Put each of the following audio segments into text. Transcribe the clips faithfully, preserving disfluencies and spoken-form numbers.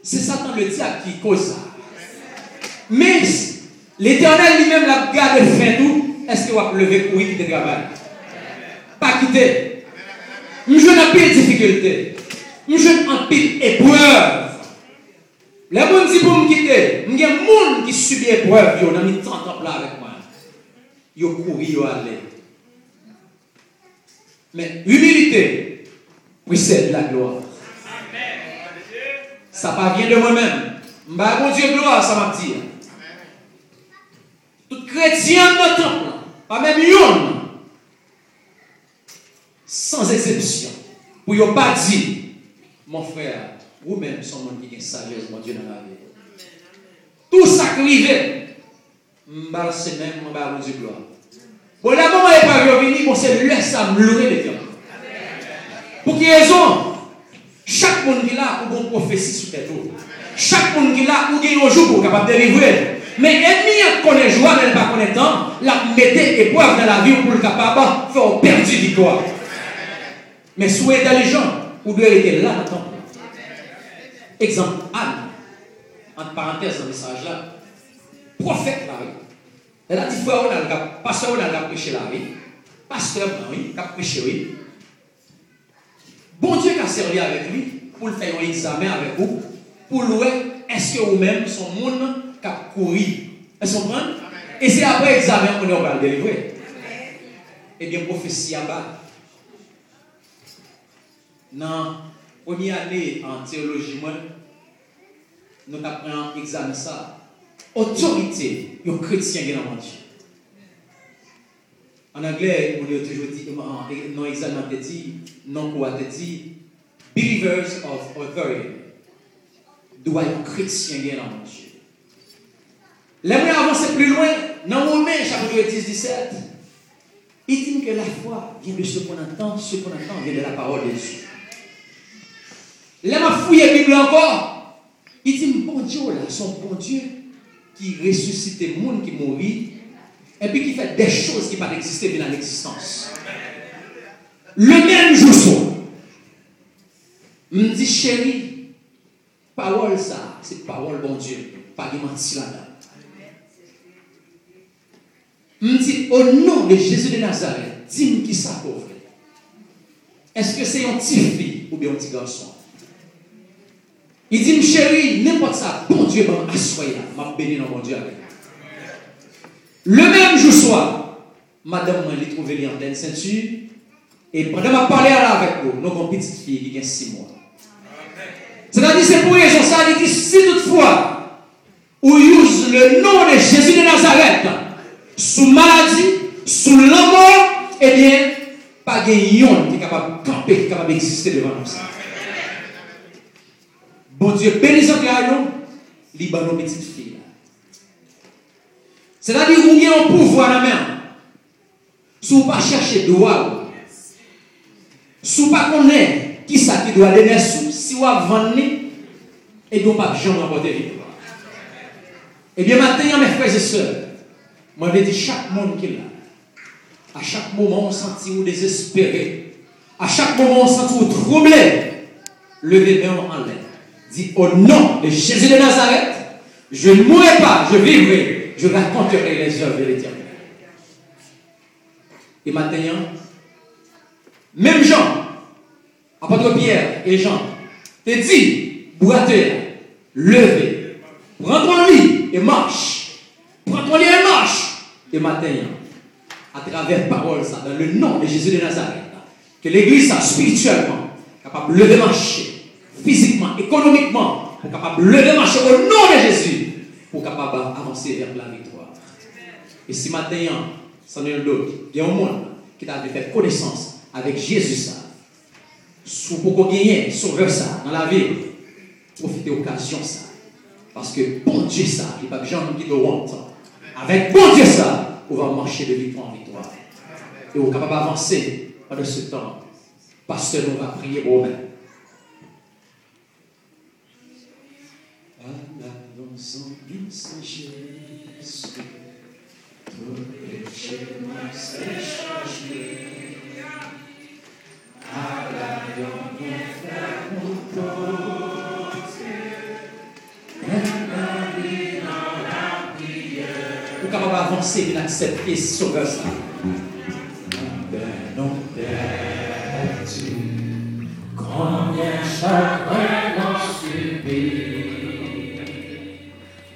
Se Satan Ledyab ki koz sa. Men, Letènèl li menm l ap gade fent ou, èske w ap leve kouri kite travay? Pa kite. M jwenn anpil difikilte. M jwenn anpil eprèv. Lè moun di pou m kite, m gen moun ki sibi eprèv yo nan mitan tanp la avèk mwen. Yo kouri, yo ale. Men imilite presède la glwa. Sa pa vyen de mwen menm. M bay Bondye glwa sa m ap di a. Tout kretyen nan tanp lan, pa menm yonn, san eksepsyon, pou yo pa di, mon frè, ou menm se yon moun ki gen sajès Bondye nan lavi w. Tout sa k rive m, m balanse men m, mwen ba Bondye glwa. Bon, lè moman eprèv yo vini, bon, se lè sa m lwe Letènèl. Pou ki rezon? Chak moun ki la, ou gen yon pwofesi sou tèt ou. Chak moun ki la, ou gen yon jou pou w kapab delivre. Men ènmi an konnen jou a, men l pa konnen tan, l ap mete eprèv nan lavi w pou l kapab fè w pèdi viktwa. Men si w entèlijan, ou dwe rete la nan tanp lan. Egzanp, Ann, ant parantèz nan mesaj la, pwofèt la, wi. Lè l ap di frè Ronald k ap, pastè Ronald k ap preche la, wi. Pastè m nan, wi, k ap preche, wi. Bondye ka sèvi avèk li pou l fè yon egzamen avèk ou, pou l wè èske ou menm se yon moun k ap kouri. Èske w konprann? E se apre egzamen an konnen w pral delivre. Ebyen, pwofesi a ba. Nan premye ane an teyoloji mwen, nou t ap pran egzamen sa a. Otorite yon kretyen gen nan Bondye. An anglè, moun yo toujou di, nan egzamen an te di, nan kou a te di, believers of authority. Dwa yon kretyen gen nan Bondye. Lè mwen avanse pli lwen, nan Women chapit dis, disèt, il dit que la foi vient de ce qu'on entend, ce qu'on entend vient de la parole de Dieu. Lè m ap fouye Bib la ankò, li di m, Bondye w la, se yon Bondye ki resisite moun ki mouri, epi ki fè des choses ki pa t egziste vin a legzistans. Le menm jou swa, m di, cheri, pawòl sa a, se pawòl Bondye, pa gen manti ladan. M di, o non de Jezi de Nazarèt, di m kisa ke w vle. Èske se yon ti fi oubyen yon ti gason? Li di m, cheri, nenpòt sa Bondye ban m aswè a, m ap beni non Bondye avè l. Le menm jou swa, madanm mwen, li twouve li an plèn senti, e pandan m ap pale a la avèk ou, nou gen yon pitit fi ki gen sis mwa. Sètadi, se pou rezon sa, li di, si toutfwa ou use le nom de Jésus de Nazareth sou maladi, sou lanmò, ebyen, pa gen yonn ki kapab kanpe, ki kapab egziste devan non sa. Bondye beni zantray nou, li ban nou pitit fi la. Sètadi, ou gen yon pouvwa nan men w. Si w pa chèche dwa w, si w pa konnen kisa ki dwa de nès ou, si w ap vann li, ebyen, w p ap janm ranpòte viktwa. Ebyen, maten an, mes frères et sœurs, mwen vle di chak moun ki la, a chak moman w santi w dezespere, a chak moman w santi w twouble, leve men w anlè. Di, au nom de Jésus de Nazareth, je ne mourrai pas, je vivrai, je raconterai les œuvres de l'Éternel. E maten an, menm jan apot Pyè e Jan te di bwate a, leve, pran ton lit et marche, pran ton lit et marche. E maten an, atravè pawòl sa, dans le nom de Jésus de Nazareth, ke legliz sa espirityèlman kapab leve mache, fizikman, ekonomikman, pou kapab leve mache o non de Jezi, pou kapab avanse vè la viktwa. E si maten an, san nul doute, gen yon moun ki ta vle fè konesans avèk Jezi sa, si w poko genyen Sovè sa nan lavi w, pwofite okazyon sa. Paske Bondye sa, li p ap janm kite w wont. Avèk Bondye sa, ou va mache de viktwa an viktwa. E ou kapab avanse pandan se tan. Pastè nou va priye pou ou menm. Ala yon zanmi Senyè Jezi, tout peche mwen se chanje. Ala yon konfrè pou pote. W ap avanse vin aksepte Sovè sa. Mon père, non père, tu, combien chagrin on subit,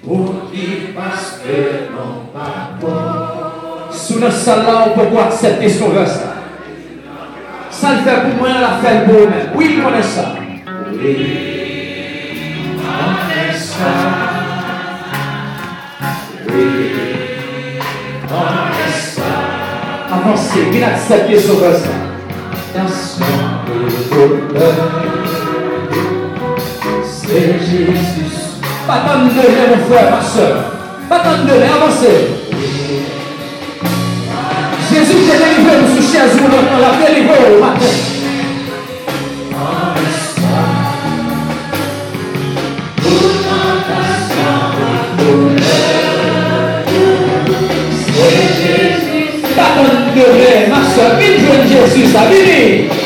pour qui parce que non pas pour. Si w nan sal la, ou poko aksepte Sovè sa. Sa l fè pou mwen an, l ap fè l pou ou menm. Wi, m konnen sa. Wi, m konnen sa. Avanse, vin aksepte Sovè sa. Dans son douleur, se Jezi. Pa tann demen, mon frè, ma sè. Pa tann demen, avanse. Jezi te delivre nou sou chèz woulant lan, l ap delivre w maten. Pa tann demen, ma sè, vin jwenn Jezi sa, vini.